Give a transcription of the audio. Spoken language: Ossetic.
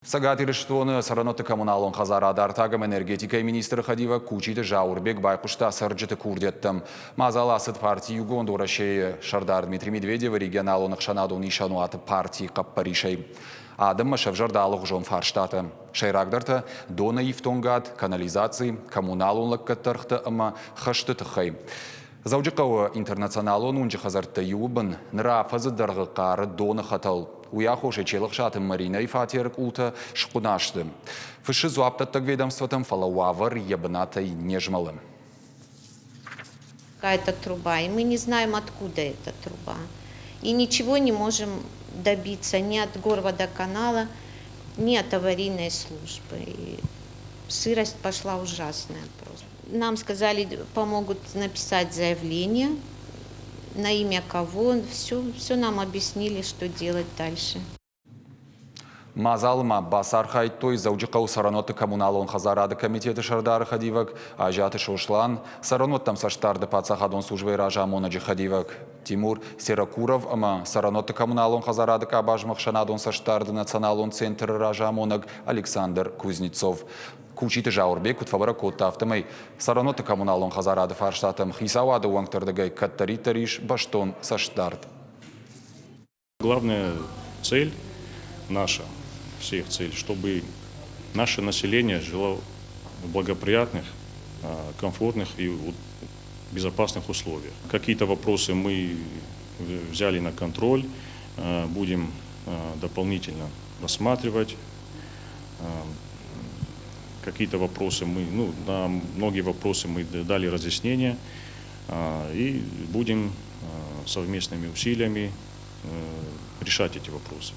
Цӕгат Ирыстоны цӕрӕнуӕтты коммуналон хӕдзарады артаг ӕмӕ энергетикӕйы министры хӕдивӕг Кучиты Зауырбег байхъуыста цӕрджыты курдиӕттӕм. Мадзал ацыд парти Иугонд Уӕрӕсе-йы сӕрдар Дмитрий Медведевы регионалон ӕхсӕнадон исӕнуаты партийы хъӕппӕрисӕй. Адӕммӕ сӕвзӕрд алыгъуызон фарстатӕ. Сӕйрагдӕртӕ – доны ифтонгад, канализаци, коммуналон лӕггӕдты ӕргътӕ ӕмӕ хӕсты тыххӕй. Дзӕуджыхъӕуы интернационалон уынджы хӕдзӕрттӕ иуы бын ныр афӕдзы дӕргъы хъары доны хӕтӕл. Уый аххосӕй Челӕхсаты Маринӕйы фатеры къултӕ схъуына сты. Фыссы дзуапдӕттӕг ведомствотӕм, фӕлӕ уавӕр йӕ бынатӕй не змӕлы. Какая-то труба, и мы не знаем, откуда эта труба. И ничего не можем добиться ни от горводоканала, ни от аварийной службы. И сырость пошла ужасная просто. Нам сказали, помогут написать заявление, на имя кого, все, все нам объяснили, что делать дальше. Мадзалы ма бацархайдтой Дзӕуджыхъӕуы цӕрӕнуӕтты коммуналон хӕдзарады комитеты сӕрдары хӕдивӕг Азиаты Сослан, цӕрӕнуӕттӕм цӕстдарды паддзахадон службӕйы разамонӕджы хӕдивӕг Тимур Серокуров ӕмӕ цӕрӕнуӕтты коммуналон хӕдзарады къабазмӕ ӕхсӕнадон цӕстдарды националон центры разамонӕг Александр Кузнецов. Кучиты Зауырбег куыд фӕбӕрӕг кодта, афтӕмӕй цӕрӕнуӕтты коммуналон хӕдзарады фарстатӕм хицауады уӕнгты рдыгӕй кӕддӕриддӕр ис бӕстон цӕстдард. Главная цель наша, всех цель, чтобы наше население жило в благоприятных, комфортных и безопасных условиях. Какие-то вопросы мы взяли на контроль, будем дополнительно рассматривать. Какие-то вопросы мы, ну, на многие вопросы мы дали разъяснения и будем совместными усилиями решать эти вопросы.